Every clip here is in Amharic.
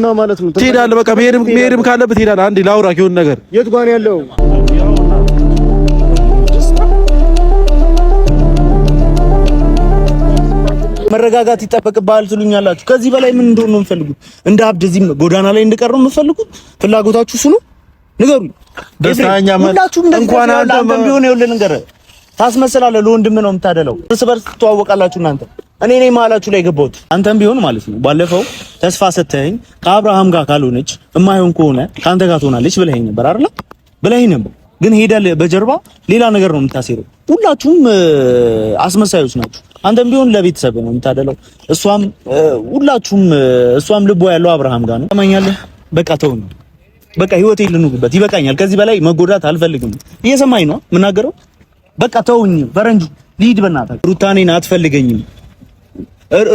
እና ማለት ነው ትሄዳለህ። በቃ መሄድም ካለብህ ትሄዳለህ። አንዴ ላውራክ የሆነ ነገር የት ጋር ነው ያለው? መረጋጋት ይጠበቅብሃል ትሉኛላችሁ። ከዚህ በላይ ምን እንደሆነ ነው የምፈልጉት? እንደ አብድ እዚህ ጎዳና ላይ እንድቀር ነው የምፈልጉት? ፍላጎታችሁ እሱ ነው? ንገሩኝ። ደስተኛ ሁላችሁም እንኳን አንተ ቢሆን ይኸውልህ ልንገርህ፣ ታስመስላለህ። ለወንድምህ ነው የምታደለው። እርስ በርስ ትተዋወቃላችሁ እናንተ። እኔ ነኝ መሀላችሁ ላይ የገባሁት። አንተም ቢሆን ማለት ነው ባለፈው ተስፋ ሰተኸኝ ከአብርሃም ጋር ካልሆነች እማይሆን ከሆነ ከአንተ ጋር ትሆናለች ብለኸኝ ነበር አይደል? ብለኸኝ ነበር። ግን ሄደህ በጀርባ ሌላ ነገር ነው የምታሴረው። ሁላችሁም አስመሳዮች ናችሁ። አንተም ቢሆን ለቤተሰብ ነው የምታደለው። እሷም ሁላችሁም እሷም ልቧ ያለው አብርሃም ጋር ነው። ትሰማኛለህ? በቃ ተው ነው በቃ ህይወቴ ልኑርበት፣ ይበቃኛል። ከዚህ በላይ መጎዳት አልፈልግም። እየሰማኝ ነው የምናገረው? በቃ ተውኝ። ፈረንጁ ልሂድ፣ በእናትህ። ሩታ እኔን አትፈልገኝም።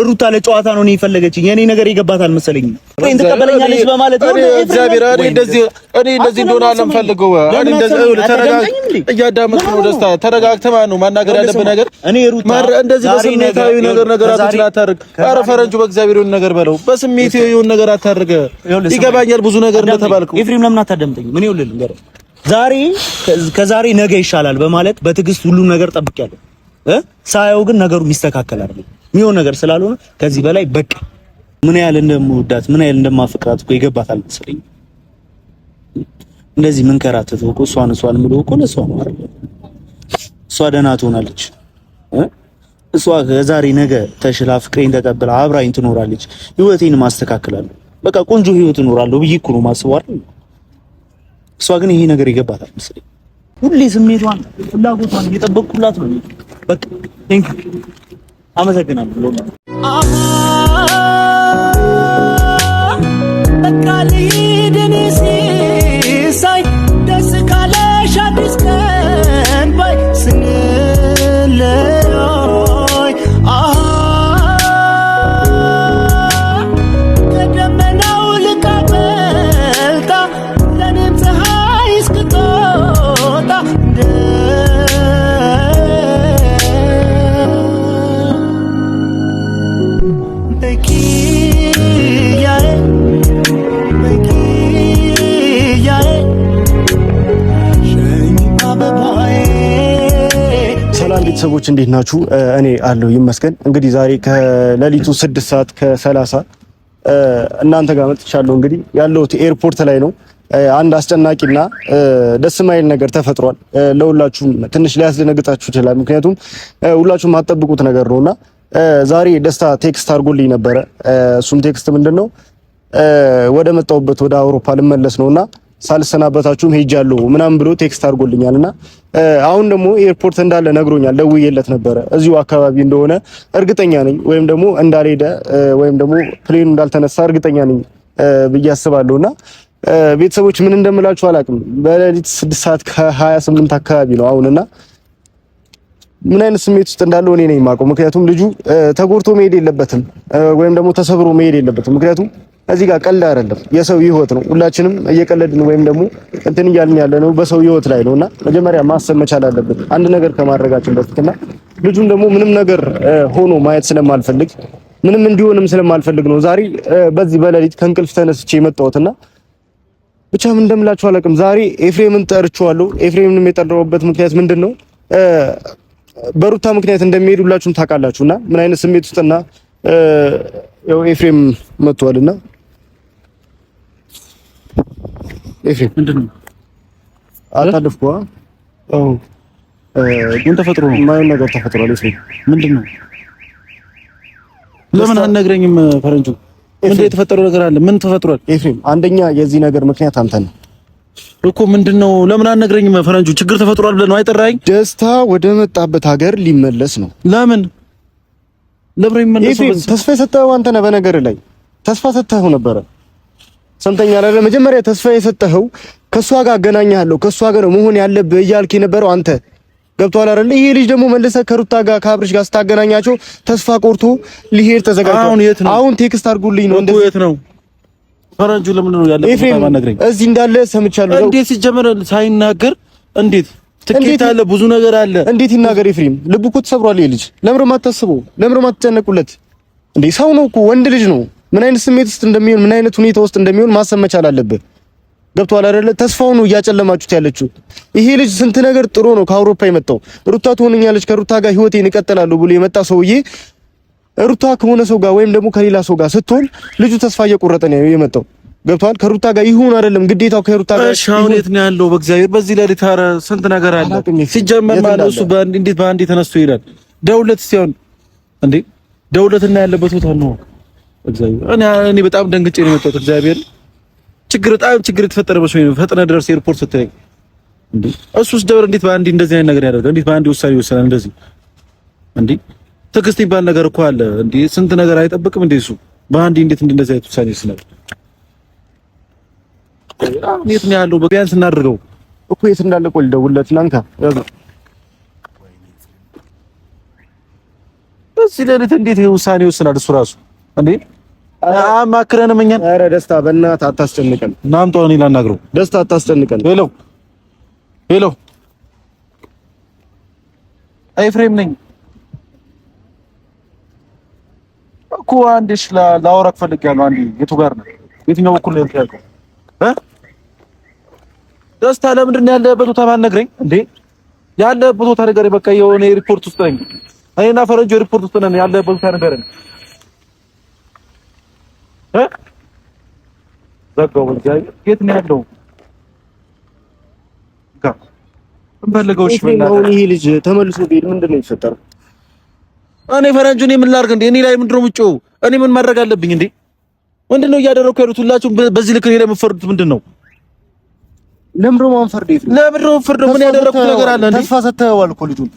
ሩታ ለጨዋታ ነው እኔ የፈለገችኝ። የኔ ነገር ይገባታል አልመሰለኝም። እኔን ትቀበለኛለች በማለት ነው። እግዚአብሔር እኔ እንደዚህ እኔ እንደዚህ እንደሆነ አልፈልገው። እኔ እንደዚህ ተረጋግ፣ እያዳመጥኩ ነው። ደስታ ተረጋግተህ ማለት ነው ማናገር ያለብህ ነገር። እኔ ሩታ እንደዚህ በስሜታዊ ነገር ነገራቶችን አታድርግ። ኧረ ፈረንጁ በእግዚአብሔር የሆነ ነገር በለው። በስሜታዊ የሆነ ነገር አታድርግ። ይገባኛል ብዙ ነገር እንደተባልከው። ኤፍሬም ለምን አታዳምጠኝም? እኔ ይኸውልህ ልንገርህ፣ ዛሬ ከዛሬ ነገ ይሻላል በማለት በትዕግስት ሁሉም ነገር ጠብቄያለሁ። ሳየው ግን ነገሩ የሚስተካከል አይደለም የሚሆን ነገር ስላልሆነ ከዚህ በላይ በቃ ምን ያህል እንደምወዳት ምን ያህል እንደማፈቅራት እኮ ይገባታል መሰለኝ። እንደዚህ ምን ከራተተው እኮ እሷን እሷን ምሎ እኮ ለእሷ ነው አይደል? እሷ ደህና ትሆናለች። እሷ ከዛሬ ነገ ተሽላ ፍቅሬን ተቀብላ አብራኝ ትኖራለች። ህይወቴን ማስተካከላለሁ። በቃ ቆንጆ ህይወት እኖራለሁ ብዬ እኮ ነው የማስበው አይደል? እሷ ግን ይሄ ነገር ይገባታል መሰለኝ። ሁሌ ስሜቷን ፍላጎቷን እየጠበቅኩላት ነው። በቃ thank you አመሰግናለሁ። በቃ ልሂድ እኔ ሲሳይ ደስ ካለሽ አዲስ ቀን ባይ ስንለያይ ከደመናው ልቃ በልጣ ለእኔም ፀሐይ እስክትወጣ ሰላም ቤተሰቦች እንዴት ናችሁ? እኔ አለሁ ይመስገን። እንግዲህ ዛሬ ከሌሊቱ 6 ሰዓት ከ30 እናንተ ጋር መጥቻለሁ። እንግዲህ ያለሁት ኤርፖርት ላይ ነው። አንድ አስጨናቂና ደስ የማይል ነገር ተፈጥሯል። ለሁላችሁም ትንሽ ሊያስደነግጣችሁ ይችላል። ምክንያቱም ሁላችሁም የማትጠብቁት ነገር ነውና ዛሬ ደስታ text አድርጎልኝ ነበረ። እሱም text ምንድነው ወደ መጣሁበት ወደ አውሮፓ ልመለስ ነውና ሳልሰናበታችሁም ሄጃለሁ ምናምን ብሎ text አድርጎልኛል። እና አሁን ደግሞ ኤርፖርት እንዳለ ነግሮኛል። ደውዬለት ነበረ እዚሁ አካባቢ እንደሆነ እርግጠኛ ነኝ፣ ወይም ደግሞ እንዳልሄደ ወይም ደግሞ plane ኡ እንዳልተነሳ እርግጠኛ ነኝ ብዬ አስባለሁ። እና ቤተሰቦች ምን እንደምላችሁ አላውቅም። በሌሊት 6 ሰዓት ከ28 አካባቢ ነው አሁንና ምን አይነት ስሜት ውስጥ እንዳለው እኔ ነኝ የማውቀው። ምክንያቱም ልጁ ተጎድቶ መሄድ የለበትም ወይም ደግሞ ተሰብሮ መሄድ የለበትም። ምክንያቱም እዚህ ጋር ቀልድ አይደለም፣ የሰው ህይወት ነው። ሁላችንም እየቀለድን ወይም ደግሞ እንትን እያልን ያለ ነው በሰው ህይወት ላይ ነውና መጀመሪያ ማሰብ መቻል አለብን አንድ ነገር ከማድረጋችን በፊትና ልጁን ደግሞ ምንም ነገር ሆኖ ማየት ስለማልፈልግ ምንም እንዲሆንም ስለማልፈልግ ነው ዛሬ በዚህ በሌሊት ከእንቅልፍ ተነስቼ የመጣሁትና ብቻ ምን እንደምላችሁ አላውቅም። ዛሬ ኤፍሬምን ጠርቼዋለሁ። ኤፍሬምንም የጠራሁበት ምክንያት ምንድን ነው? በሩታ ምክንያት እንደሚሄድ ሁላችሁም ታውቃላችሁና ምን አይነት ስሜት ውስጥና ያው ኤፍሬም መጥቷልና ኤፍሬም ምንድን ነው አታለፍኩ? አዎ ምን ተፈጥሮ ነው? የማይሆን ነገር ተፈጥሯል። ኤፍሬም ምንድን ነው? ለምን አልነግረኝም? ፈረንጁ ምንድን ነው የተፈጠረው ነገር አለ? ምን ተፈጥሯል? ኤፍሬም አንደኛ የዚህ ነገር ምክንያት አንተ ነህ እኮ ምንድን ነው? ለምን አልነግረኝም? ፈረንጁ ችግር ተፈጥሯል ብለህ ነው አይጠራኝ? ደስታ ወደ መጣበት ሀገር ሊመለስ ነው። ለምን ለምን ይመለስ? ኤፍሬም ተስፋ የሰጠኸው አንተ ነህ። በነገር ላይ ተስፋ ሰጥተኸው ነበረ። ሰምተኛል አይደል? መጀመሪያ ተስፋ የሰጠኸው ከእሷ ጋር አገናኝሃለሁ ከእሷ ጋር ነው መሆን ያለብህ እያልክ የነበረው አንተ ገብቶሃል አይደል? ይሄ ልጅ ደግሞ መልሰህ ከሩታ ጋር ከአብርሽ ጋር ስታገናኛቸው ተስፋ ቆርጦ ሊሄድ ተዘጋጅቷል። አሁን text አድርጉልኝ ነው እንደዚህ። የት ነው ፈረንጁ? ለምን ነው ያለበት? ኤፍሬም እዚህ እንዳለ ሰምቻለሁ። እንዴት ሲጀመር ሳይናገር እንዴት ትኬት አለ፣ ብዙ ነገር አለ። እንዴት ይናገር ኤፍሬም? ልቡ እኮ ተሰብሯል። ይሄ ልጅ ለምን ነው የማታስበው? ለምን ነው የማትጨነቁለት እንዴ? ሰው ነው እኮ ወንድ ልጅ ነው። ምን አይነት ስሜት ውስጥ እንደሚሆን፣ ምን አይነት ሁኔታ ውስጥ እንደሚሆን ማሰብ መቻል አለብህ። ገብቶሃል አይደለ? ተስፋው ነው እያጨለማችሁት ያለችው። ይሄ ልጅ ስንት ነገር ጥሮ ነው ከአውሮፓ የመጣው። ሩታ ትሆነኛለች፣ ከሩታ ጋር ህይወቴን እቀጥላለሁ ብሎ የመጣ ሰውዬ ሩታ ከሆነ ሰው ጋር ወይም ደግሞ ከሌላ ሰው ጋር ስትሆን ልጁ ተስፋ እየቆረጠ ነው የመጣው። ገብቶሃል? ከሩታ ጋር ይሁን አይደለም ግዴታው ከሩታ ጋር። እሺ አሁን የት ነው ያለው? በእግዚአብሔር በዚህ ሌሊት ኧረ ስንት ነገር አለ ሲጀመር ማለት እሱ እንዴት በአንዴ ተነስቶ ይሄዳል? ደውለት ሲሆን እንዴ ደውለትና ያለበት ቦታ ነው። እግዚአብሔር እኔ በጣም ደንግጬ ነው የመጣሁት። እግዚአብሔር ችግር በጣም ችግር የተፈጠረ መስሎኝ ነው ፈጥነህ ድረስ ኤርፖርት ስትለኝ እንዴ እሱስ ደብር እንዴት በአንዴ እንደዚህ አይነት ነገር ያደርጋል? እንዴት በአንዴ ውሳኔ ይወስናል? እንደዚህ እንዴ ትዕግስት የሚባል ነገር እኮ አለ። እንዴ ስንት ነገር አይጠብቅም እንዴ እሱ በአንዴ እንዴት እንደዚህ አይነት ውሳኔ ይወስናል? የት ነው ያለው? ቢያንስ እናድርገው እኮ የት እንዳለ ቆይ ልደውልለት እና እንካ በዚህ ሌሊት እንዴት ውሳኔ ይወስናል እሱ ራሱ እንዴ? አማክረንም እኛን። ኧረ ደስታ በእናትህ አታስጨንቀን። ናምጣው እኔ ላናግረው። ደስታ አታስጨንቀን። Hello hello፣ ኤፍሬም ነኝ እኮ አንዴ ላወራክ ፈልጌያለሁ። አንዴ የቱ ጋር ነው? የትኛው በኩል ነው ያልከው? ደስታ ለምንድን ነው ያለህበት ቦታ ማትነግረኝ እንዴ? ያለህበት ቦታ ንገረኝ። በቃ የሆነ ኤርፖርት ውስጥ ነኝ እኔና ፈረንጆ ኤርፖርት ውስጥ ነን። ያለህበት ቦታ ንገረኝ። ዘጋው። በእግዚአብሔር የት ነው ያለው? ጋር እንፈልገው። እሺ አሁን ይሄ ልጅ ተመልሶ ቢሄድ ምንድን ነው የሚፈጠረው? እኔ ፈረንጁ እኔ ምን ላድርግ እንዴ? እኔ ላይ ምንድን ነው የምጮኸው? እኔ ምን ማድረግ አለብኝ እንዴ? ምንድን ነው እያደረኩ ያሉት? ሁላችሁም በዚህ ልክ እኔ ላይ የምትፈርዱት ምንድን ነው? ለምንድን ነው የማንፈርደው? ለምንድን ነው የምንፈርደው? ምን ያደረኩት ነገር አለ እንዴ? ተስፋ ሰጥተኸዋል እኮ ልጁን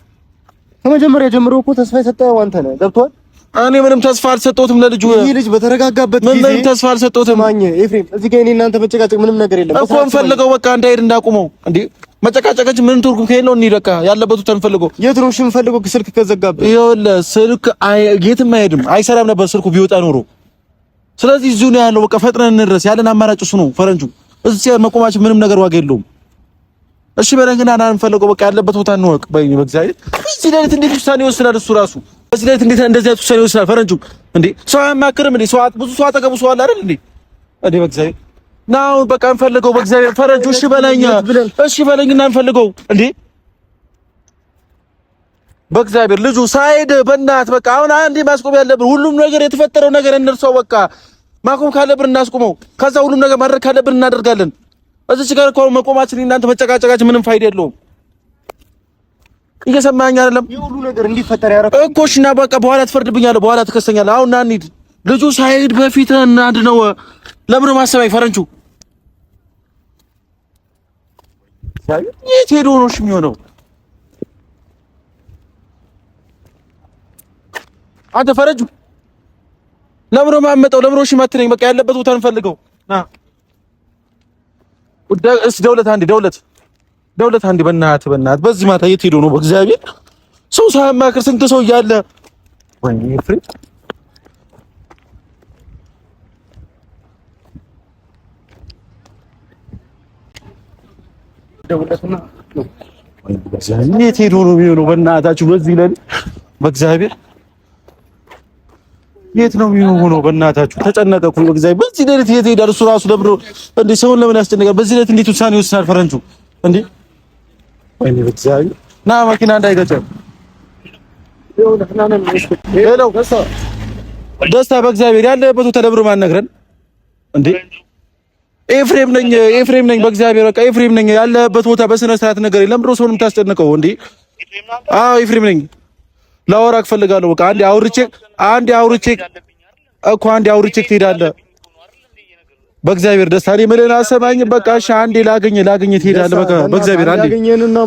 ከመጀመሪያ ጀምሮ እኮ ተስፋ የሰጠኸው አንተ ነህ። ገብቶሃል? እኔ ምንም ተስፋ አልሰጠሁትም ለልጁ። ይህ ልጅ በተረጋጋበት ጊዜ ምንም ተስፋ አልሰጠሁትም። ማኝ ኤፍሬም፣ እዚህ ጋር እኔ እናንተ መጨቃጨቅ ምንም ነገር የለም እኮ እንፈልገው። በቃ እንዳይሄድ እንዳቁመው። እንዴ መጨቃጨቀች ምንም ትርጉም ከሌለው እንሂድ። በቃ ያለበት ቦታ እንፈልገው። የት ነው እሺ የምፈልገው? ስልክ ከዘጋብህ ይኸውልህ፣ ስልክ የትም አይሄድም፣ አይሰራም ነበር ስልኩ ቢወጣ ኖሮ። ስለዚህ እዚሁ ነው ያለው። በቃ ፈጥነን እንድረስ። ያለን አማራጭ እሱ ነው። ፈረንጁ እዚህ መቆማችን ምንም ነገር ዋጋ የለውም። እሺ በለን ግን እንፈልገው። በቃ ያለበት ቦታ እንወቅ። በእግዚአብሔር በዚህ ሌሊት እንዴት ውሳኔ ይወስናል እሱ ራሱ? በዚህ ሌሊት እንዴት እንደዚህ አይነት ውሳኔ ይወስናል ፈረንጁ? እንዴ ሰው አያማክርም እንዴ? ሰው ብዙ ሰው አጠገቡ ሰው አለ አይደል እንዴ? እንዴ በእግዚአብሔር ናው በቃ እንፈልገው። በእግዚአብሔር ፈረንጁ እሺ በለኝ፣ እሺ በለኝ እና እንፈልገው። እንዴ በእግዚአብሔር ልጁ ሳይድ በእናት በቃ አሁን አንዴ ማስቆም ያለብን ሁሉም ነገር የተፈጠረው ነገር እንርሳው። በቃ ማቆም ካለብን እናስቆመው። ከዛ ሁሉም ነገር ማድረግ ካለብን እናደርጋለን። እዚች ጋር እኮ መቆማችን እናንተ መጨቃጨቃችን ምንም ፋይዳ የለውም። እየሰማኸኝ አይደለም? የሁሉ ነገር እንዲፈጠር ያደረኩት እኮ እሺ። እና በቃ በኋላ ትፈርድብኛለህ፣ በኋላ ትከሰኛለህ። አሁን ና እንሂድ። ልጁ ሳይሄድ በፊት እናድነው። ለምን ማሰባይ ፈረንጁ የት ሄዶ ነው እሺ የሚሆነው? አንተ ፈረንጁ ለምን ነው የማመጣው? ለምን ነው እሺ የማትለኝ? በቃ ያለበት ቦታ እንፈልገው። ና እስ ደውለት አንዴ፣ ደውለት ደውለት አንዴ። በእናትህ በእናትህ በዚህ ማታ የት ሄዶ ነው? በእግዚአብሔር ሰው ሳያማክር ስንት ሰው እያለ ወይኔ ኤፍሬም የት ሄዶ ነው የሚሆነው? በእናታችሁ በዚህ ሌሊት በእግዚአብሔር የት ነው የሚሆነው? በእናታችሁ ተጨነቀ እኮ በእግዚአብሔር። በዚህ ሌሊት የት ሄዳል እሱ ራሱ? ለምን እንዴ ሰውን ለምን ያስጨንቃል? በዚህ ሌሊት እንዴት ውሳኔ ይወስናል ፈረንጁ እንዴ? ወይኔ በእግዚአብሔር ና መኪና እንዳይገጨው። Hello ደስታ፣ በእግዚአብሔር ያለበት ተደብሮ ማን ነግረን እንዴ? ኤፍሬም ነኝ፣ ኤፍሬም ነኝ። በእግዚአብሔር በቃ ኤፍሬም ነኝ። ያለበት ቦታ በስነ ስርዓት ነገር የለም። ለምንድን ነው ሰውን የምታስጨንቀው እንዴ? አዎ ኤፍሬም ነኝ። ላወራክ እፈልጋለሁ። በቃ አንዴ አውርቼ አንዴ አውርቼ እኮ አንዴ አውርቼ ትሄዳለህ። በእግዚአብሔር ደስታ እኔ የምልህን አሰማኝም። በቃ እሺ አንዴ ላገኘህ ትሄዳለህ። በቃ በእግዚአብሔር አንዴ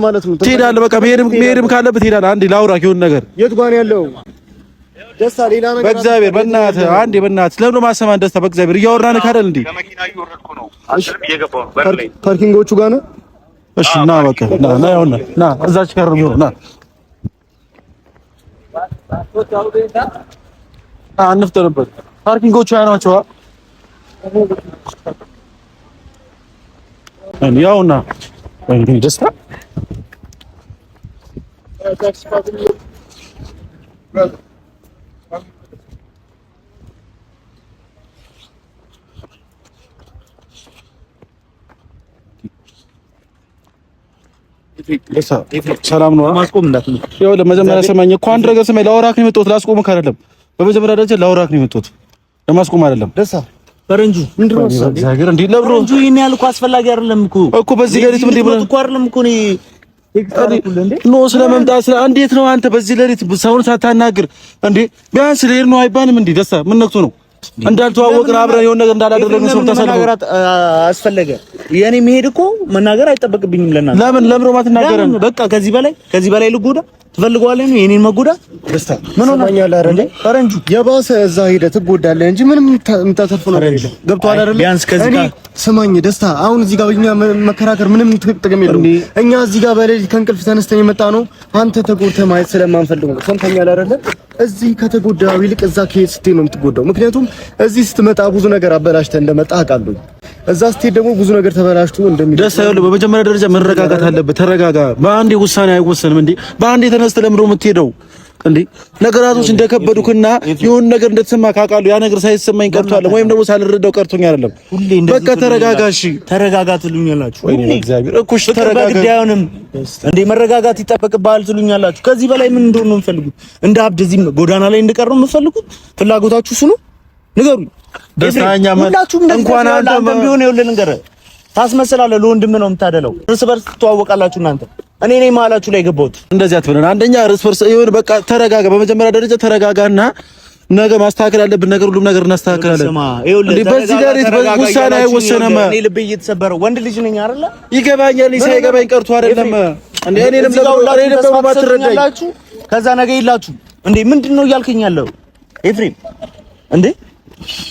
ማለት ነው ትሄዳለህ። በቃ መሄድም ካለብህ ትሄዳለህ። አንዴ ላውራክ የሆነ ነገር የት ጋር ነው ያለው ደስታ? ሌላ ነገር በእግዚአብሔር በእናትህ አንዴ በእናትህ ለምን ማሰማን ደስታ? በእግዚአብሔር እያወራን አይደል እንዴ? parking ኦቹ ጋር ነው። እሺ ና በቃ ና ና ይኸውልህ ና እዛች ጋር ነው የሚሆነው። ና አንፍጠንበት። parking ኦቹ ያ ናቸው። ያውና ወይኔ ደስታ ሰላም ነው። ማስቆም እንዳትሞክር። ይኸውልህ መጀመሪያ ስማኝ እኮ አንድ ነገር ስማኝ። ላወራህ ነው የመጣሁት፣ ላስቆምህ አይደለም። በመጀመሪያ ደረጃ ላወራህ ነው የመጣሁት፣ ለማስቆም አይደለም። ደስታ ፈረንጁ ምንድን ነው እግዚአብሔር እንዴ ለብሮ ፈረንጁ ይሄን ያህል እኮ አስፈላጊ አይደለም እኮ እኮ በዚህ ሌሊት ምን ሊሆን እኮ አይደለም እኮ እኔ no ስለመምጣት ስለ እንዴት ነው አንተ በዚህ ሌሊት ሰውን ሳታናግር እንዴ? ቢያንስ ልሄድ ነው አይባልም እንዴ? ደስታ ምን ነክቶ ነው? እንዳልተዋወቅን አብረን የሆነ ነገር እንዳላደረግን ሰው ተሰልፎ አስፈለገ። የኔ መሄድ እኮ መናገር አይጠበቅብኝም ለእናንተ። ለምን ለምን ነው የማትናገረን? በቃ ከዚህ በላይ ልጎዳ ትፈልገዋለህ ነው የኔን መጎዳት? ደስታ ምን ሆነኛል? አይደል ፈረንጁ የባሰ እዛ ሄደህ ትጎዳለህ እንጂ ምንም የምታተርፈው ነገር የለም። ገብቶሃል አይደል? ቢያንስ ከዚህ ጋር ስማኝ ደስታ፣ አሁን እዚህ ጋር እኛ መከራከር ምንም ጥቅም የለውም። እኛ እዚህ ጋር በሌሊት ከእንቅልፍ ተነስተን የመጣ ነው አንተ ተጎድተህ ማየት ስለማንፈልግ ነው። ሰምተኛል አይደል? እዚህ ከተጎዳው ይልቅ እዛ ከሄድ ስትሄድ ነው የምትጎዳው። ምክንያቱም እዚህ ስትመጣ ብዙ ነገር አበላሽተህ እንደመጣ አውቃለሁ። እዛ ስትሄድ ደግሞ ብዙ ነገር ተበላሽቶ ደስ አይልም። በመጀመሪያ ደረጃ መረጋጋት አለብህ። ተረጋጋ። በአንዴ ውሳኔ አይወሰንም እንዴ። በአንዴ ተነስተህ ለምንድን ነው የምትሄደው እንዴ? ነገራቶች እንደከበዱክና የሆነ ነገር እንደተሰማ ካውቃለሁ። ያ ነገር ሳይሰማኝ ቀርቶ ወይም ደግሞ ሳልረዳው ቀርቶኝ አይደለም። በቃ ተረጋጋ። እሺ ተረጋጋ ትሉኛላችሁ። ወይኔ እግዚአብሔር እኮ እሺ ተረጋጋ። በግድ እንዴ መረጋጋት ይጠበቅብሃል ትሉኛላችሁ። ከዚህ በላይ ምን እንደሆነ ነው የምፈልጉት? እንደ አብድ እዚህ ጎዳና ላይ እንድቀር ነው የምፈልጉት? ፍላጎታችሁ እሱ ነው? ንገሩኝ። ደስተኛ ሁላችሁም እንኳን አንተም ቢሆን ይኸውልህ ልንገርህ፣ ታስመስላለህ። ለወንድምህ ነው የምታደለው። እርስ በርስ ትተዋወቃላችሁ እናንተ። እኔ ነኝ መሀላችሁ ላይ ገባሁት። እንደዚህ አትበለን። አንደኛ እርስ በርስ ይሁን፣ በቃ ተረጋጋ። በመጀመሪያ ደረጃ ተረጋጋና ነገ ማስተካከል ያለብን ነገር ሁሉም ነገር እናስተካክላለን። እንዴ በዚህ ደረጃ ውሳኔ አይወሰንም። እኔ ልቤ እየተሰበረ ወንድ ልጅ ነኝ አይደለ? ይገባኛል። ሳይገባኝ ቀርቶ አይደለም እንዴ እኔንም ለምን ባትረዳኝ፣ ከዛ ነገ የላችሁ እንዴ ምንድን ነው እያልከኝ ያለው ኤፍሬም? እንዴ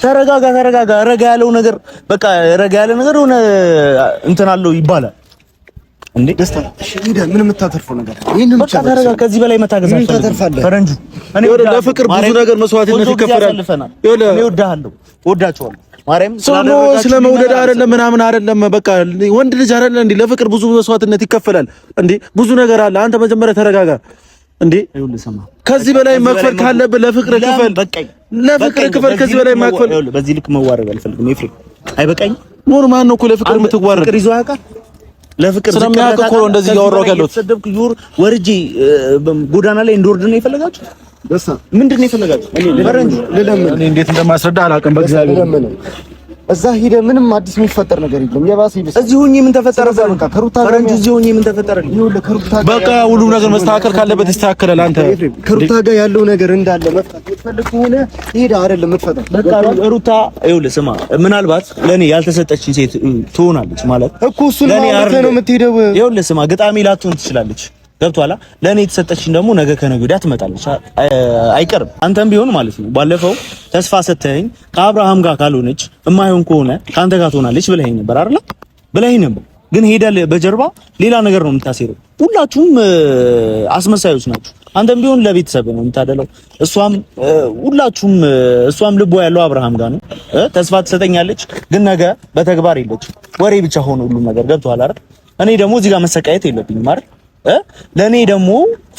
ተረጋጋ፣ ተረጋጋ። ረጋ ያለው ነገር በቃ ረጋ ያለ ነገር የሆነ እንትን አለው ይባላል። እንዴ ደስታ እሺ፣ ሄደህ ምን የምታተርፈው ነገር ይሄንን ብቻ ተረጋ። ከዚህ በላይ መታገዝ አልፈልግም። ፈረንጁ እኔ ለፍቅር ብዙ ነገር መስዋዕትነት ይከፈላል። እኔ እወድሃለሁ፣ እወዳቸዋለሁ። ማርያም ስለ መውደድ አይደለም ምናምን አይደለም። በቃ ወንድ ልጅ አይደለ እንዴ? ለፍቅር ብዙ መስዋዕትነት ይከፈላል እንዴ? ብዙ ነገር አለ። አንተ መጀመሪያ ተረጋጋ እንዴ። ከዚህ በላይ መክፈል ካለብህ ለፍቅር ክፈል፣ ለፍቅር ክፈል። ከዚህ በላይ መክፈል በዚህ ልክ መዋረድ አልፈልግም። ኤፍሬም አይበቃኝ። normal ነው እኮ ለፍቅር የምትዋረድ። ፍቅር ይዞ ያውቃል። ለፍቅር ስለሚያውቅ እኮ ነው እንደዚህ እያወራሁ ያለሁት። የተሰደብኩ ይሁር ወርጄ ጎዳና ላይ እንደወርድ ነው የፈለጋችሁ? ምንድን ነው የፈለጋችሁ? እኔ እንዴት እንደማስረዳ አላውቅም። በእግዚአብሔር እዛ ሄደህ ምንም አዲስ የሚፈጠር ነገር የለም። የባሰ ይብሳል። እዚህ ሆኜ ምን ተፈጠረ? በቃ ከሩታ ፈረንጁ እዚህ ሆኜ ምን ተፈጠረ? ይኸውልህ ከሩታ በቃ ሁሉም ነገር መስተካከል ካለበት ይስተካከላል። አንተ ከሩታ ጋር ያለው ነገር እንዳለ መፍታት የምትፈልግ ከሆነ ሄደህ አይደለም የምትፈታው። በቃ ሩታ ይኸውልህ ስማ፣ ምናልባት ለኔ ያልተሰጠችኝ ሴት ትሆናለች ማለት እኮ እሱን ማለት ነው የምትሄደው። ይኸውልህ ስማ፣ ገጣሚ ላትሆን ትችላለች። ገብቶሃል? ለእኔ የተሰጠችኝ ደግሞ ነገ ከነገ ወዲያ ትመጣለች፣ አይቀርም። አንተም ቢሆን ማለት ነው ባለፈው ተስፋ ሰተኸኝ ከአብርሃም ጋር ካልሆነች እማይሆን ከሆነ ከአንተ ጋር ትሆናለች ብለኸኝ ነበር አይደል? ብለኸኝ ነበር። ግን ሄደህ በጀርባ ሌላ ነገር ነው የምታሴረው። ሁላችሁም አስመሳዮች ናችሁ። አንተም ቢሆን ለቤተሰብ ነው የምታደለው፣ እሷም ሁላችሁም፣ እሷም ልቧ ያለው አብርሃም ጋር ነው። ተስፋ ትሰጠኛለች፣ ግን ነገ በተግባር የለችም። ወሬ ብቻ ሆኖ ሁሉም ነገር ገብቶሃል አይደል? እኔ ደግሞ እዚህ ጋር መሰቃየት የለብኝም አይደል? ለእኔ ደግሞ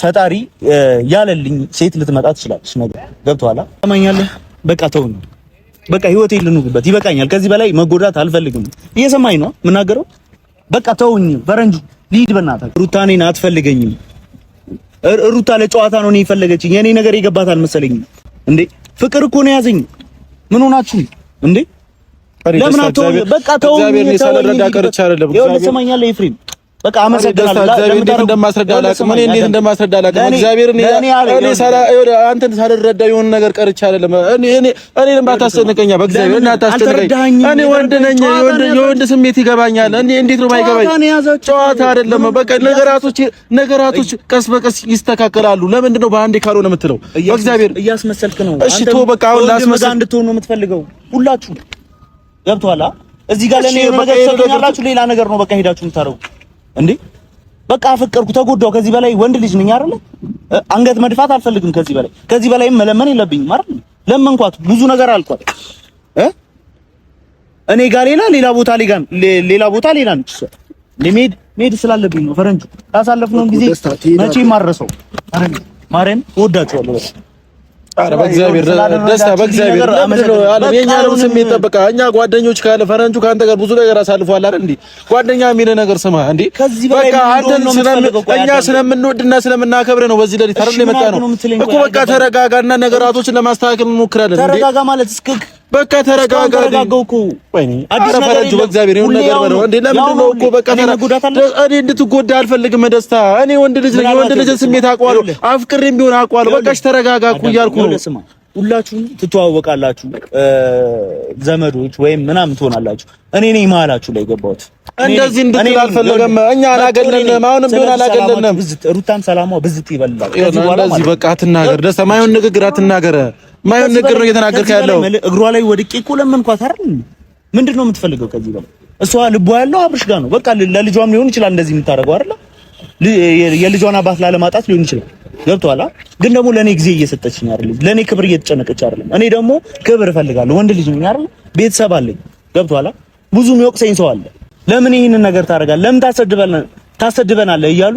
ፈጣሪ ያለልኝ ሴት ልትመጣ ትችላለች። ነገር ገብቶሃል? ሰማኛለህ? በቃ ተውኝ፣ በቃ ህይወቴ ልኑርበት፣ ይበቃኛል። ከዚህ በላይ መጎዳት አልፈልግም። እየሰማኝ ነው የምናገረው? በቃ ተውኝ። ፈረንጁ ልሂድ፣ በእናትህ። ሩታ እኔን አትፈልገኝም። ሩታ ለጨዋታ ነው እኔ የፈለገችኝ። የኔ ነገር የገባት አልመሰለኝም። እንዴ ፍቅር እኮ ነው ያዘኝ። ምን ሆናችሁ እንዴ? ለምን አትተውኝ? በቃ ተውኝ። ይኸውልህ ትሰማኛለህ ኤፍሬም በቃ አመሰግናለሁ። እግዚአብሔር እንዴት እንደማስረዳ አላውቅም። እኔ እንዴት እንደማስረዳ አላውቅም። እግዚአብሔር እኔ አንተን ሳልረዳ የሆነ ነገር ቀርቼ አይደለም። እኔ እኔ እኔንም አታስጨንቀኛ፣ በእግዚአብሔር እና አታስጨንቀኝ። እኔ ወንድ ነኝ፣ የወንድ ስሜት ይገባኛል። እኔ እንዴት ነው የማይገባኝ? ጨዋታ አይደለም። በቃ ነገራቶች ቀስ በቀስ ይስተካከላሉ። ለምንድን ነው በአንዴ ካልሆነ የምትለው? በእግዚአብሔር እያስመሰልክ ነው። እሺ ተወው በቃ። አሁን ላስመስል እንድትሆን ነው የምትፈልገው ሁላችሁ። ገብቶሃል? እዚህ ጋር ለኔ ነገር ትሰጡኛላችሁ፣ ሌላ ነገር ነው በቃ ሄዳችሁ የምታደርጉ እንዴ። በቃ አፈቀርኩ፣ ተጎዳው። ከዚህ በላይ ወንድ ልጅ ነኝ አይደለ? አንገት መድፋት አልፈልግም ከዚህ በላይ። ከዚህ በላይም መለመን የለብኝም አይደል? ለመንኳት፣ ብዙ ነገር አልኳት። እኔ ጋር ሌላ ሌላ ቦታ ሌላ ቦታ ሌላ ነች እሷ። መሄድ ስላለብኝ ነው። ፈረንጁ ካሳለፍነው ጊዜ መቼም አልረሳው። ፈረንጁ ማርያም እወዳቸዋለሁ። ኧረ በእግዚአብሔር ደስታ፣ በእግዚአብሔር የእኛንም ስሜት ጠብቃ። እኛ ጓደኞች ካለ ፈረንጁ ከአንተ ጋር ብዙ ነገር አሳልፏል አይደል? እንዴ ጓደኛ የሚል ነገር ስማ እንዴ፣ በቃ አንተን እኛ ስለምንወድና ስለምናከብር ነው በዚህ ሌሊት አይደል የመጣ ነው እኮ። በቃ ተረጋጋና ነገራቶችን ለማስተካከል እንሞክራለን። ተረጋጋ ማለት እስከ በቃ ተረጋጋ። ተረጋጋው እኮ አዲስ ነገር የለም። በእግዚአብሔር ይሁን ነገር በለው እንዴ። ለምንድን ነው እኮ በቃ እኔ እንድትጎዳ አልፈልግም። ደስታ እኔ ወንድ ልጅ ነኝ። የወንድ ልጅ ስሜት አውቀዋለሁ። አፍቅሬም ቢሆን አውቀዋለሁ። በቃ እሺ ተረጋጋ እኮ እያልኩ ነው። ሁላችሁም ትተዋወቃላችሁ፣ ዘመዶች ወይም ምናምን ትሆናላችሁ። እኔ ነኝ መሀላችሁ ላይ ገባሁት። እንደዚህ እንድትል አልፈለገም። እኛ አላገለንም። አሁንም ቢሆን አላገለንም። ሩታም ሰላሟ ብዝት ይበላል። እንደዚህ በቃ አትናገር ደስታ፣ ማይሆን ንግግር አትናገር። ማይሆን ንግግር ነው እየተናገርክ ያለው። እግሯ ላይ ወድቄ እኮ ለመንኳት አይደል? ምንድን ነው የምትፈልገው ከዚህ በላይ? እሷ ልቧ ያለው አብርሽ ጋር ነው። በቃ ለልጇም ሊሆን ይችላል እንደዚህ የምታደርገው አይደል? የልጇን አባት ላለማጣት ሊሆን ይችላል። ገብቶሃል? ግን ደግሞ ለኔ ጊዜ እየሰጠችኝ አይደለም። ለኔ ክብር እየተጨነቀች አይደለም። እኔ ደግሞ ክብር እፈልጋለሁ። ወንድ ልጅ ነኝ አይደል? ቤተሰብ አለኝ። ገብቶሃል? ብዙ የሚወቅሰኝ ሰው አለ። ለምን ይህንን ነገር ታደርጋለህ? ለምን ታሰድበናለህ? እያሉ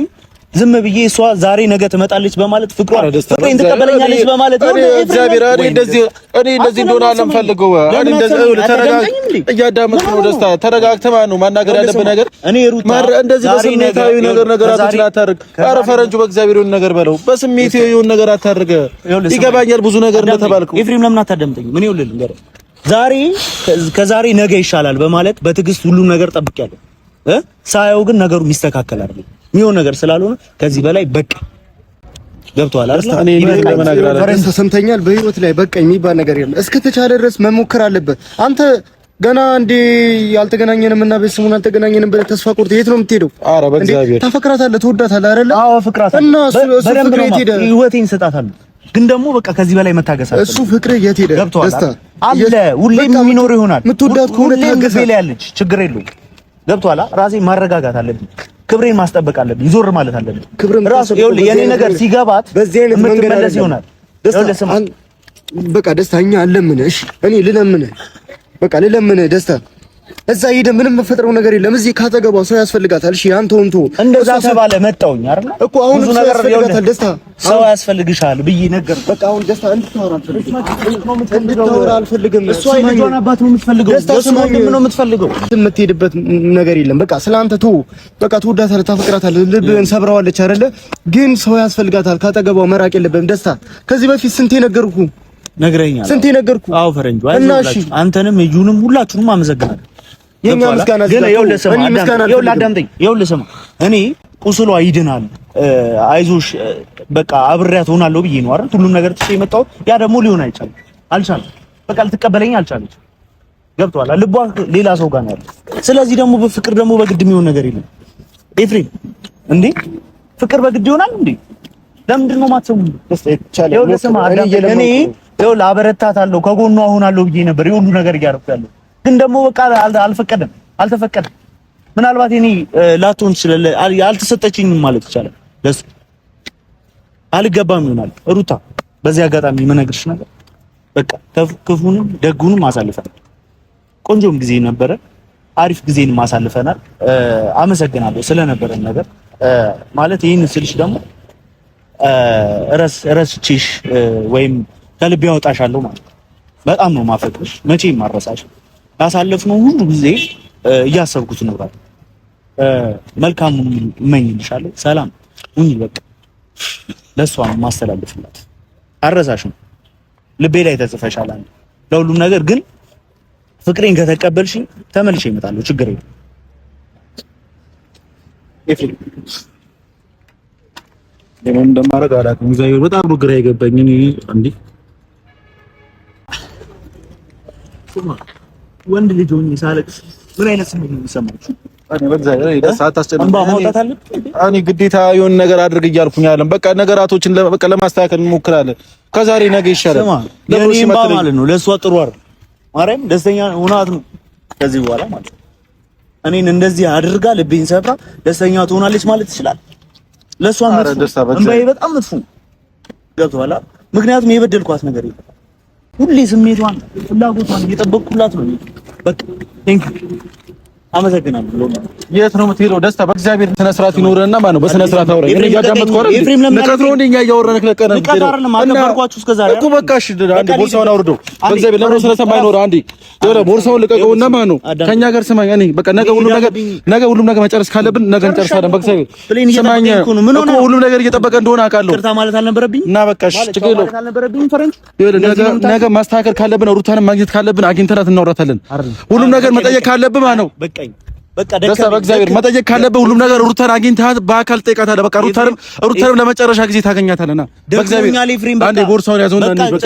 ዝም ብዬ እሷ ዛሬ ነገ ትመጣለች በማለት ፍቅሯ ፍቅሬን ትቀበለኛለች በማለት እኔ እግዚአብሔር እኔ እንደዚህ እኔ እንደዚህ እንደሆነ አልፈልገው። እኔ እንደዚህ ተረጋግ፣ እያዳመጥኩ ነው። ደስታ ተረጋግተህ ማለት ነው ማናገር ያለብህ ነገር። እኔ ሩታ እንደዚህ በስሜታዊ ነገር ነገራቶችን አታድርግ። ኧረ ፈረንጁ በእግዚአብሔር የሆነ ነገር በለው፣ በስሜታዊ የሆነ ነገር አታድርግ። ይገባኛል ብዙ ነገር እንደተባልከው። ኤፍሬም ለምን አታዳምጠኝም? እኔ ይኸውልህ ልንገርህ፣ ዛሬ ከዛሬ ነገ ይሻላል በማለት በትዕግስት ሁሉም ነገር ጠብቄያለሁ። ሳየው ግን ነገሩ የሚስተካከል አይደለም የሚሆን ነገር ስላልሆነ ከዚህ በላይ በቃ ገብቶሃል አይደል? እኔ ሰምተኛል። በህይወት ላይ በቃ የሚባል ነገር የለም። እስከተቻለ ድረስ መሞከር አለበት። አንተ ገና እንዴ አልተገናኘንም እና ቤተሰቡን አልተገናኘንም ብለህ ተስፋ ቆርጠህ የት ነው የምትሄደው? ኧረ በእግዚአብሔር ታፈቅራታለህ፣ ትወዳታለህ አይደለ? አዎ አፈቅራታለሁ። እና እሱ ፍቅር የት ሄደ? ህይወቴን እሰጣታለሁ። ግን ደግሞ በቃ ከዚህ በላይ መታገስ አለ። እሱ ፍቅር የት ሄደ? ደስታ አለ፣ ሁሌም የሚኖር ይሆናል። የምትወዳት ከሆነ ታገስ። ሁሌም ያለች ችግር የለውም። ገብቶሃል? ራሴን ማረጋጋት አለብኝ። ክብሬን ማስጠበቅ አለብኝ። ዞር ማለት አለብኝ። ራሱ ይኸውልህ የኔ ነገር ሲገባት በዚህ አይነት መንገድ የምትመለስ ይሆናል። ደስታ በቃ ደስታ እኛ አለምንህ። እሺ እኔ ልለምንህ፣ በቃ ልለምንህ ደስታ እዛ ሄደህ ምንም መፈጥረው ነገር የለም። እዚህ ካጠገቧ ሰው ያስፈልጋታል። እሺ አንተውን ተው። እንደዛ ተባለ መጣውኝ አይደል እኮ አሁን ሰው ያስፈልጋታል። ደስታ ሰው ያስፈልግሻል ብዬ ነገር በቃ አሁን ደስታ እንድታወራ አልፈልግም፣ እንድታወራ አልፈልግም። እሷ የልጇን አባት ነው የምትፈልገው፣ ደስታ ወንድም ነው የምትፈልገው። የምትሄድበት ነገር የለም። በቃ ስለአንተ ተው። በቃ ትወዳታለህ፣ ታፈቅራታለህ፣ ልብህን ሰብረዋለች አይደለ? ግን ሰው ያስፈልጋታል። ካጠገቧ መራቅ የለብህም ደስታ። ከዚህ በፊት ስንቴ ነገርኩህ፣ ነግረኸኛል። ስንቴ ነገርኩህ። አዎ ፈረንጁ፣ አይዞህ። አንተንም እዩንም ሁላችሁንም አመሰግናለሁ። የኛ ምስጋና ግን ይኸውልህ አዳምጠኝ፣ ይኸውልህ ስማ፣ እኔ ቁስሏ ይድናል፣ አይዞሽ በቃ አብሬያት ሆናለሁ ብዬ ነው አይደል ሁሉም ነገር ትቼ የመጣሁት። ያ ደግሞ ሊሆን አይቻልም፣ አልቻለም። በቃ ልትቀበለኝ አልቻለች። ገብቶሃል? ልቧ ሌላ ሰው ጋር ነው ያለው። ስለዚህ ደግሞ በፍቅር ደግሞ በግድ የሚሆን ነገር የለም ኤፍሬም። እንዴ ፍቅር በግድ ይሆናል እንዴ? ለምንድን ነው የማትሰሙኝ? ይኸውልህ ስማ፣ እኔ ይኸውልህ አበረታታለሁ፣ ከጎኗ እሆናለሁ ብዬ ነበር የሁሉ ነገር እያደረኩ ያለው ግን ደግሞ በቃ አልፈቀደም፣ አልተፈቀደም። ምናልባት እኔ ላትሆን ትችላለህ፣ አልተሰጠችኝም ማለት ይቻላል። ለሱ አልገባም ይሆናል። ሩታ በዚህ አጋጣሚ የምነግርሽ ነገር በቃ ክፉንም ደጉንም አሳልፈናል። ቆንጆም ጊዜ ነበረ፣ አሪፍ ጊዜንም አሳልፈናል። አመሰግናለሁ ስለነበረን ነገር። ማለት ይህን ስልሽ ደግሞ ረስቼሽ ወይም ከልቤ ያወጣሻለሁ ማለት በጣም ነው ማፈቅርሽ፣ መቼም ማረሳሽ ያሳለፍነው ሁሉ ጊዜ እያሰብኩት እኖራለሁ። መልካሙን እመኝልሻለሁ። ሰላም ሁኚ። በቃ ለእሷ ነው የማስተላልፍላት። አረሳሽም፣ ልቤ ላይ ተጽፈሻል። አንድ ለሁሉም ነገር ግን ፍቅሬን ከተቀበልሽኝ ተመልሼ እመጣለሁ። ችግር የለም ኤፍሬም። ለምን እንደማደርግ አላውቅም። እግዚአብሔር በጣም ነው ግራ የገባኝ። እኔ እንዴ ወንድ ልጅ ሆኜ ሳለቅስ ምን አይነት ስሜት ነው የሚሰማችሁ? እኔ ግዴታ የሆነ ነገር አድርግ እያልኩኝ አይደለም። በቃ ነገራቶችን በቃ ለማስተካከል እንሞክራለን። ከዛሬ ነገ ይሻላል። የኔ እምባ ማለት ነው ለእሷ ጥሩ አይደል? ማርያም ደስተኛ ሆናት ነው ከዚህ በኋላ ማለት ነው። እኔን እንደዚህ አድርጋ ልቤን ሰብራ ደስተኛ ትሆናለች ማለት ይችላል። ለእሷ መጥፎ እምባዬ በጣም መጥፎ ገብቶሃል? ምክንያቱም የበደልኳት ነገር የለም። ሁሌ ስሜቷን ፍላጎቷን እየጠበቅኩላት ነው። በቃ thank you አመሰግናለሁ። የት ነው የምትሄደው? ደስታ በእግዚአብሔር ስነ ስርዓት ይኖርህና ማለት ነው። በስነ ስርዓት አውራኝ። እኔ እያዳመጥኩህ አይደል? ንቀት ነው እንደ እኛ እያወራንህ ለቀነ ንቀት አይደለም። አከበርኳችሁ እስከ ዛሬ እኮ በቃ እሺ። አንዴ ቦርሳውን አውርደው በእግዚአብሔር ለምን ስነ ስርዓት ባይኖርህ አንዴ ይኸውልህ ቦርሳውን ልቀቀውና ማለት ነው ከእኛ ጋር ስማኝ። እኔ በቃ ነገ ሁሉም ነገር ነገ ሁሉም ነገር መጨረስ ካለብን ነገ እንጨርሳለን። በእግዚአብሔር ስማኝ እኮ ሁሉም ነገር እየጠበቀ እንደሆነ አውቃለሁ። ይቅርታ ማለት አልነበረብኝ እና በቃ እሺ፣ ችግር የለውም። ነገ ማስተካከል ካለብን ሩታንም ማግኘት ካለብን አግኝተናት እናወራታለን። ሁሉም ነገር መጠየቅ ካለብን ማለት ነው በቃኝ በቃ ደስታ በእግዚአብሔር መጠየቅ ካለብህ ሁሉም ነገር ሩታን አግኝተሃት በአካል ጠይቃታለህ። በቃ ሩታንም ሩታንም ለመጨረሻ ጊዜ ታገኛታለህና በእግዚአብሔር አንዴ ቦርሳውን ያዘውና በቃ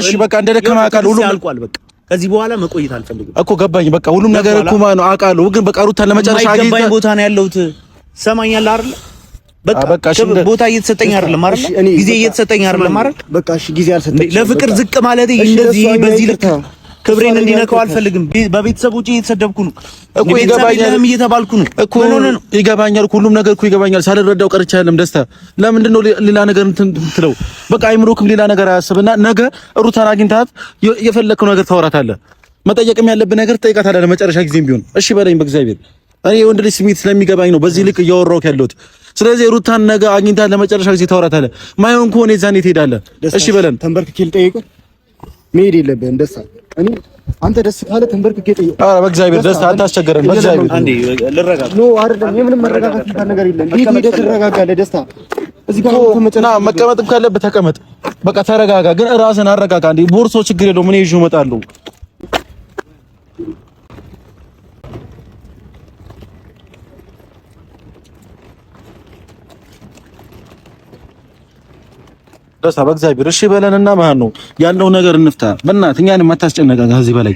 እሺ፣ በቃ እንደ ደከመ አውቃለሁ። ሁሉም አልቋል። በቃ ከዚህ በኋላ መቆየት አልፈልግም እኮ ገባኝ። በቃ ሁሉም ነገር እኮ ማለት ነው አውቃለሁ። ግን በቃ ሩታን ለመጨረሻ አግኝተህ ቦታ ነው ያለሁት። ሰማኛለህ አይደል? በቃ ቦታ እየተሰጠኝ አይደለም አይደል? ጊዜ እየተሰጠኝ አይደለም አይደል? በቃ እሺ፣ ጊዜ አልሰጠኝም። ለፍቅር ዝቅ ማለት እንደዚህ በዚህ ልክ ክብሬን እንዲነካው አልፈልግም። በቤተሰቦቼ እየተሰደብኩ ነው እኮ ይገባኛል፣ እየተባልኩ ነው እኮ ይገባኛል። ሁሉም ነገር እኮ ይገባኛል። ሳልረዳው ቀርቼ አይደለም። ደስታ ለምንድን ነው ሌላ ነገር እንትን ትለው? በቃ አይምሮክም ሌላ ነገር አያስብና ነገ ሩታን አግኝታት የፈለግከው ነገር ታወራታለህ። መጠየቅም ያለብህ ነገር ትጠይቃታለህ፣ ለመጨረሻ ጊዜም ቢሆን። እሺ በለኝ በእግዚአብሔር። እኔ የወንድ ልጅ ስሜት ስለሚገባኝ ነው በዚህ ልክ እያወራሁህ ያለሁት። ስለዚህ ሩታን ነገ አግኝታት ለመጨረሻ ጊዜ ታወራታለህ። ማይሆን ከሆነ የዛኔ ትሄዳለህ። እሺ በለን። ተንበርክኬ ልጠይቅህ መሄድ የለብህም ደስታ። እኔ አንተ ደስ ካለ ተንበርክኬ ጠይቅ። ኧረ በእግዚአብሔር ደስታ አታስቸግረን። በእግዚአብሔር አንዴ ልረጋጋ። No አይደለም፣ የምንም መረጋጋት የሚባል ነገር የለም። ቤት ሄደህ ትረጋጋለህ። ደስታ እዚህ ጋር ና፣ መቀመጥም ካለብህ ተቀመጥ። በቃ ተረጋጋ፣ ግን ራስህን አረጋጋ። አንዴ ቦርሳው ችግር የለውም እኔ ይዤው እመጣለሁ። ደስታ በእግዚአብሔር እሺ በለንና ማለት ነው ያለው ነገር እንፍታ። በእናትህ እኛንም አታስጨነቀን ከዚህ በላይ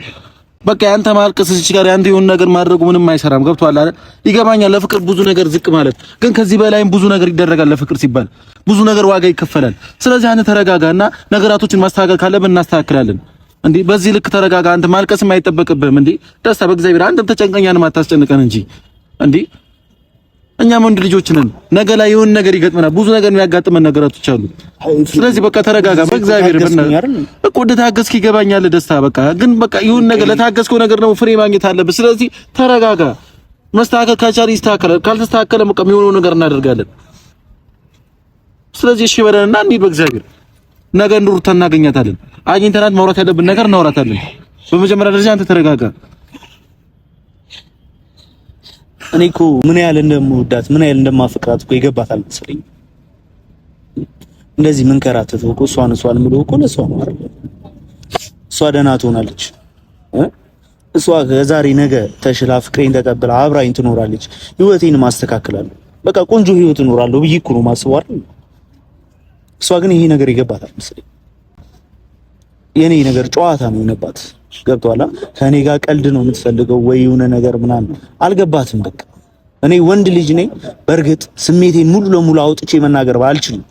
በቃ ያንተ ማልቀስ እዚህ ጋር ያንተ የሆነ ነገር ማድረጉ ምንም አይሰራም። ገብቶሃል አይደል? ይገባኛል። ለፍቅር ብዙ ነገር ዝቅ ማለት ግን ከዚህ በላይም ብዙ ነገር ይደረጋል። ለፍቅር ሲባል ብዙ ነገር ዋጋ ይከፈላል። ስለዚህ አንተ ተረጋጋና ነገራቶችን ማስተካከል ካለብን እናስተካክላለን። እንዴ በዚህ ልክ ተረጋጋ። አንተ ማልቀስም አይጠበቅብህም። እንዴ ደስታ በእግዚአብሔር አንተም ተጨንቀኛንም አታስጨንቀን እንጂ እንዴ እኛም ወንድ ልጆች ነን። ነገ ላይ የሆነ ነገር ይገጥመናል። ብዙ ነገር የሚያጋጥመን ነገራቶች አሉ። ስለዚህ በቃ ተረጋጋ። በእግዚአብሔር እኮ እንደታገስክ ይገባኛል ደስታ። በቃ ግን በቃ የሆነ ነገር ለታገስከው ነገር ነው ፍሬ ማግኘት አለብህ። ስለዚህ ተረጋጋ። መስተካከል ካቻለ ይስተካከላል፣ ካልተስተካከለ በቃ የሚሆነው ነገር እናደርጋለን። ስለዚህ እሺ በለንና እንሂድ። በእግዚአብሔር ነገ እንሩታ እናገኛታለን። አግኝተናት ማውራት ያለብን ነገር እናወራታለን። በመጀመሪያ ደረጃ አንተ ተረጋጋ። እኔ እኮ ምን ያህል እንደምወዳት ምን ያህል እንደማፈቅራት እኮ ይገባታል መሰለኝ። እንደዚህ ምን ከራተተው እኮ እሷን እሷን የምለው እኮ ለእሷ ነው አይደል? እሷ ደህና ትሆናለች። እሷ ከዛሬ ነገ ተሽላ ፍቅሬን ተቀብላ አብራኝ ትኖራለች። ህይወቴን ማስተካከላለሁ። በቃ ቆንጆ ህይወት እኖራለሁ ብዬ እኮ ነው የማስበው አይደል? እሷ ግን ይሄ ነገር ይገባታል መሰለኝ። የኔ ነገር ጨዋታ ነው የሆነባት። ገብቶሃል? ከኔ ጋር ቀልድ ነው የምትፈልገው ወይ የሆነ ነገር ምናምን አልገባትም። በቃ እኔ ወንድ ልጅ ነኝ። በእርግጥ ስሜቴን ሙሉ ለሙሉ አውጥቼ መናገር አልችልም፣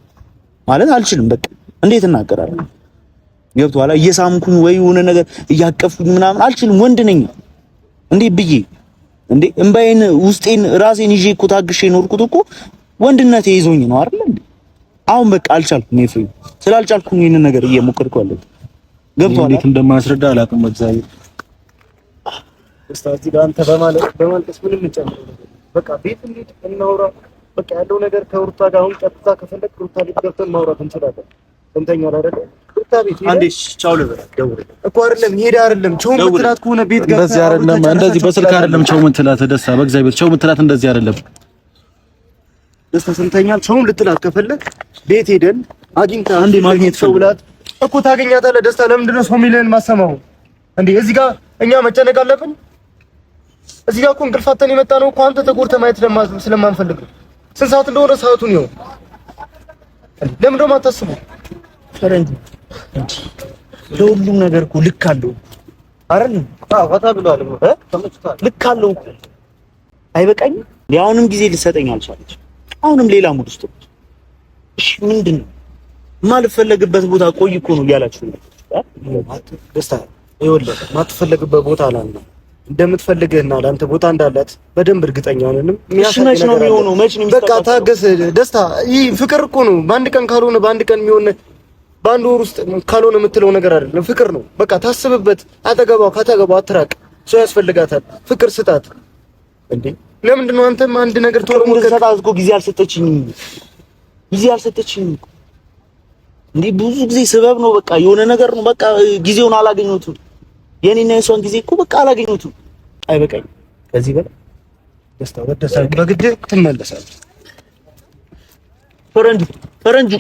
ማለት አልችልም። በቃ እንዴት እናገራለሁ? ገብቶሃል? እየሳምኩኝ ወይ የሆነ ነገር እያቀፍኩኝ ምናምን አልችልም። ወንድ ነኝ። እንዴ ብዬ እንዴ እምባዬን ውስጤን ራሴን ይዤ እኮ ታግሼ የኖርኩት እኮ ወንድነቴ ይዞኝ ነው አይደል እንዴ? አሁን በቃ አልቻልኩም። ኤፍሬም ስላልቻልኩኝ ይሄንን ነገር እየሞከርኩ ያለሁት ገብቶሃል? እንዴት እንደማስረዳ አላውቅም። እግዚአብሔር ደስታ እዚህ ጋር አንተ በማልቀስ ምንም እንጨምረው ነገር በቃ ቤት እንሂድ እናውራ። በቃ ያለው ነገር ከሩታ ጋር አሁን ቀጥታ ከፈለግ ሩታ ቤት ገብተን ማውራት እንችላለን። ሰምተኛል አይደለ? ሩታ ቤት አንዴ ቻው ልበላት ደውል እኮ አይደለም ሄዳ አይደለም ቻው የምትላት ከሆነ ቤት ገብተን እንደዚህ አይደለም፣ እንደዚህ በስልክ አይደለም ቻው የምትላት ደስታ፣ በእግዚአብሔር ቻው የምትላት እንደዚህ አይደለም። ደስታ ሰምተኛል። ቻው ልትላት ከፈለግ ቤት ሄደን አግኝታ አንዴ ማግኘት ሰው ብላት እኮ ታገኛታለህ። ደስታ ለምንድን ነው ሰው የሚልህን ማሰማው እንዴ? እዚህ ጋር እኛ መጨነቅ አለብን? እዚህ ጋር እኮ እንቅልፍ አጥተን የመጣ ነው እኮ አንተ ተጎድተህ ማየት ስለማንፈልግ ነው። ስንት ሰዓት እንደሆነ ሰዓቱን ይኸው። ለምን ደግሞ አታስቡ? ፈረንጅ ለሁሉም ነገር እኮ ልክ አለው አይደል? አዎ ፈታ ብሏል። ተመችቷል። ልክ አለው እኮ አይበቃኝም። አሁንም ጊዜ ልሰጠኝ አልቻለች። አሁንም ሌላ mood ውስጥ ነች። እሺ ምንድን ነው የማልፈለግበት ቦታ ቆይ እኮ ነው እያላችሁ ነው። ደስታ ይኸውልህ፣ የማትፈለግበት ቦታ አላልንም። እንደምትፈልግህና ለአንተ ቦታ እንዳላት በደንብ እርግጠኛ ነንም። እሺ መች ነው የሚሆነው? መች ነው በቃ የሚስተካከለው? ታገስ ደስታ። ይህ ፍቅር እኮ ነው። በአንድ ቀን ካልሆነ በአንድ ቀን የሚሆን በአንድ ወር ውስጥ ካልሆነ የምትለው ነገር አይደለም። ፍቅር ነው። በቃ ታስብበት። አጠገቧ ካጠገቧ አትራቅ። ሰው ያስፈልጋታል። ፍቅር ስጣት። እንዴ ለምንድን ነው አንተም አንድ ነገር ቶሎ እንድትሰጣት እኮ ጊዜ አልሰጠችኝም። ጊዜ አልሰጠችኝም እንዴ ብዙ ጊዜ ስበብ ነው በቃ የሆነ ነገር ነው በቃ ጊዜውን አላገኘሁትም። የኔና የሷን ጊዜ እኮ በቃ አላገኘሁትም። አይበቃኝም ከዚህ በላይ ደስታ ወደሳ በግድ ትመለሳለህ። ፈረንጁ ፈረንጁ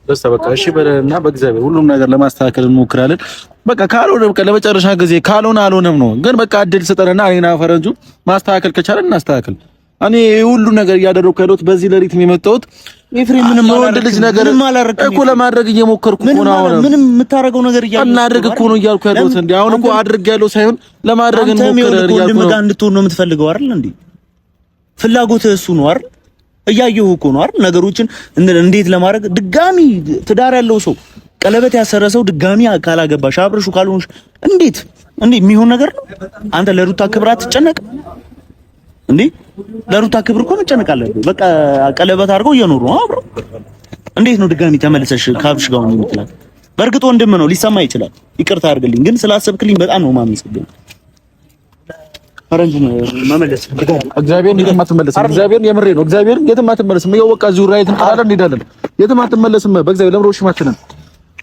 ደስታ በቃ እሺ በለንና በእግዚአብሔር ሁሉም ነገር ለማስተካከል እንሞክራለን። በቃ ካልሆነ በቃ ለመጨረሻ ጊዜ ካልሆነ አልሆነም ነው። ግን በቃ እድል ስጠንና እኔና ፈረንጁ ማስተካከል ከቻለን እናስተካክል። እኔ ሁሉ ነገር እያደረኩ ያለሁት በዚህ ሌሊት የመጣሁት ኤፍሬም፣ ምንም የወንድ ልጅ ነገር እኮ ለማድረግ እየሞከርኩ እኮ ነው። አሁን ምንም የምታደርገው ነገር እያልኩ እናድርግ እኮ ነው እያልኩ ያለሁት። እንዴ አሁን እኮ አድርግ ያለው ሳይሆን ለማድረግ እንሞክር እያልኩ ነው። ጋር እንድትሆን ነው የምትፈልገው አይደል? እንዴ ፍላጎትህ እሱ ነው አይደል? እያየሁ እኮ ነው አይደል? ነገሮችን እንዴት ለማድረግ ድጋሚ ትዳር ያለው ሰው ቀለበት ያሰረ ሰው ድጋሚ ካላገባሽ አብረሹ ካልሆንሽ እንዴት እንዴ የሚሆን ነገር ነው? አንተ ለሩታ ክብር አትጨነቅም እንዴ? ለሩታ ክብር እኮ መጨነቅ አለብህ። በቃ ቀለበት አድርገው እየኖሩ ነው አብረው። እንዴት ነው ድጋሚ ተመልሰሽ ካብሽ ጋር ነው የምትላት? በእርግጥ ወንድም ነው ሊሰማ ይችላል። ይቅርታ አድርግልኝ፣ ግን ስላሰብክልኝ በጣም ነው የማመሰግነው። ፈረንጁን መመለስ እግዚአብሔርን የትም አትመለስም። እግዚአብሔርን የምሬ ነው። እግዚአብሔርን የትም አትመለስም። ይኸው በቃ እዚሁ right እንቀራለን፣ እንሄዳለን። የትም አትመለስም። በእግዚአብሔር ለምሮ ሽማችንን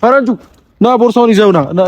ፈረንጁ ና ቦርሳውን ይዘውና ና።